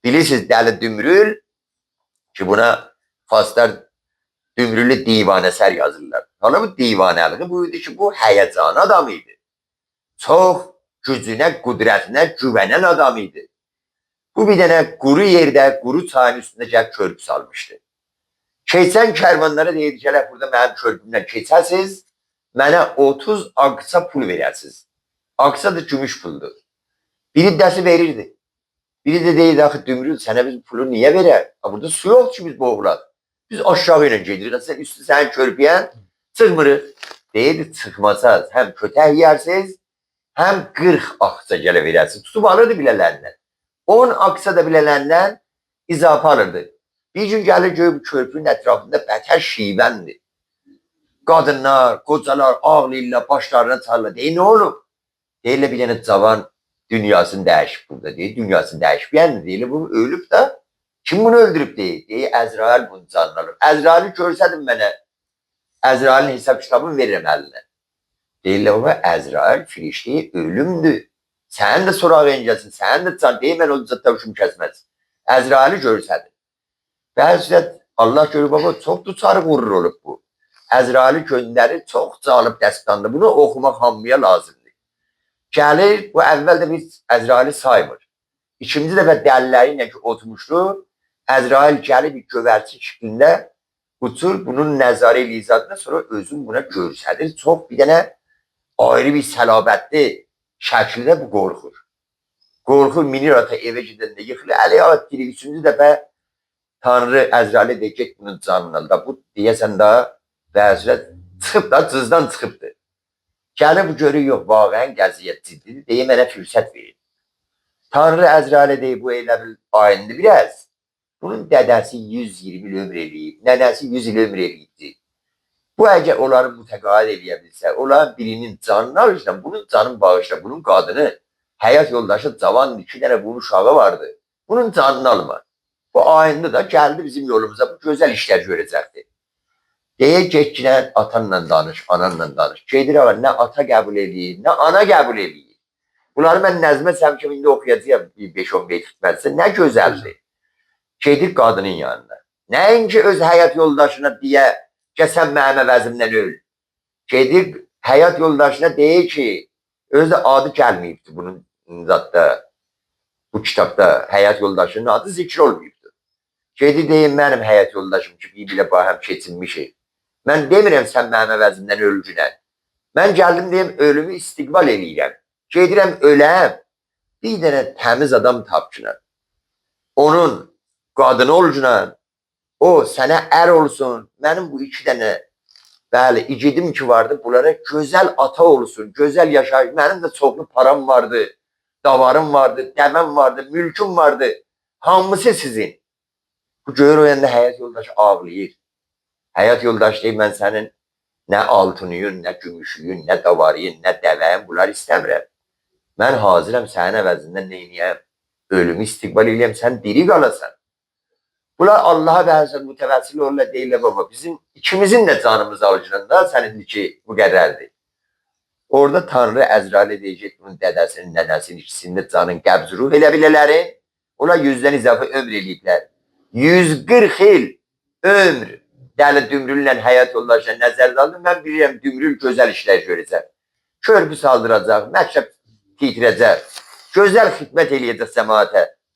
Bilirsiniz Dəli Dümrül ki buna Farslar Dümrülü divanəsər yazırlar. Hala bu divanəliyi bu idi ki, bu həyəcan adam idi. Çox gücünə, qüdrətinə güvənən adam idi. Bu bir dənə quru yerdə, quru çayın üstündə gəlib körpü salmışdı. Keçən kərvanlara deyirdi ki, hələ burada mənim körpümdən keçəsiz, mənə 30 akça pul verəsiz. Akça da gümüş puldur. Biri dəsi verirdi. Biri də deyirdi, axı Dümrül sənə biz pulu niyə verək? Ha, burada su yoxdur ki, biz boğulaq. Biz aşağı ilə gedirik. Sən üstü sənin körpüyə çıxmırıq. Deyirdi, çıxmasaz həm kötək yeyərsiz, həm 40 akça gələ verəsiniz. Tutub alırdı bilələrindən. 10 akça da bilələrindən izafə alırdı. Bir gün gəlir görür bu körpünün ətrafında bətər şivəndir. Qadınlar, qocalar ağlayırlar, başlarına çalırlar. Deyir, nə olub? Deyirlər, bir dənə cavan dünyasını dəyişib burada. Deyir, dünyasını dəyişib. Yəni, deyirlər, bu ölüb də. Kim bunu öldürüb deyir? Deyir, Əzrail bunun canını alıb. Əzraili görsədim mənə, Əzrailin hesab kitabını verirəm əlinə. Deyirlər, baba, Əzrail firişteyi ölümdür. Sənin də sorağın gəlsin, sənin də can. Deyir, mən o tavşum kəsməz. Əzraili görsədim. Bəzi Allah görür baba, çox tutarı qurur olub bu. Əzraili göndərir, çox calib dəstandır. Bunu oxumaq hamıya lazımdır. Gəlir, bu əvvəl də bir Əzraili saymır. İkinci dəfə dəlləri ilə ki oturmuşdu, Əzrail gəlir bir gövərçin şəklində uçur, bunun nəzarə eləyir zadına, sonra özün buna görsədir. Çox bir dənə ayrı bir səlabətli şəkildə bu qorxur. Qorxur, minir ata evə gedəndə yıxılır. Əli at deyir, üçüncü dəfə Tanrı Əzraili deyir, get bunun canını al da. Bu deyəsən da bəzirə çıxıb da, cızdan çıxıbdır. Gəlir bu görür, yox, vaqəən qəziyyət ciddidir, deyə mənə fürsət verin. Tanrı Əzrailə deyir, bu elə bil ayındı biraz. Bunun dədəsi 120 il ömr eləyib, nənəsi 100 il ömr eləyibdi. Bu əgər onları mütəqaid eləyə bilsə, onların birinin canını alırsan, bunun canını bağışla, bunun qadını, həyat yoldaşı cavan, 2 dənə bunun uşağı vardı. Bunun canını alma. Bu ayında da gəldi bizim yolumuza, bu gözəl işlər görəcəkdir. Deyə getginə atanla danış, ananla danış. Gedir ağa, nə ata qəbul eləyir, nə ana qəbul eləyir. Bunları mən nəzmə səmkim indi oxuyacağam bir 5-10 beyt xidmətsə, nə gözəldir. Gedir qadının yanına. Nəinki öz həyat yoldaşına deyə, gəsən mənim əvəzimdən öl. Gedir həyat yoldaşına deyir ki, özü də adı gəlməyibdi bunun zadda, bu kitabda həyat yoldaşının adı zikr olmayıbdı. Gedir deyir, mənim həyat yoldaşım ki, bir ilə bahəm keçinmişik. Mən demirəm sən mənim əvəzimdən ölgünə. Mən gəldim deyim, ölümü istiqbal eləyirəm. Gedirəm öləm, bir dənə təmiz adam tapcına. Onun qadını olcuna, o sənə ər olsun. Mənim bu 2 dənə, bəli, igidim ki vardı, bunlara gözəl ata olsun, gözəl yaşayış. Mənim də çoxlu param vardı, davarım vardı, dəvəm vardı, mülküm vardı. Hamısı sizin. Bu görür o yanda həyat yoldaşı ağlayır. Həyat yoldaşı deyir, mən sənin nə altınıyın, nə gümüşüyün, nə davarıyın, nə dəvəyin, bunları istəmirəm. Mən hazıram sənin əvəzindən neyniyəm? Ölümü istiqbal eləyəm, sən diri qalasan. Bunlar Allah'a bəzən mütəvəssil olurlar, deyirlər baba, bizim ikimizin də canımız alıcında sənin ki müqərrərdir. Orada Tanrı Əzrailə deyəcək, bunun dədəsinin, nənəsinin ikisinin də canın qəbz ruh elə bilələrin. Onlar 100-dən izafə ömr eləyiblər. 140 il ömr Dəli Dümrüllə həyat yoldaşına nəzərdə aldım. Mən bilirəm Dümrül gözəl işlər görəcək. Körpü saldıracaq, məktəb titrəcək. Gözəl xidmət eləyəcək cəmaətə.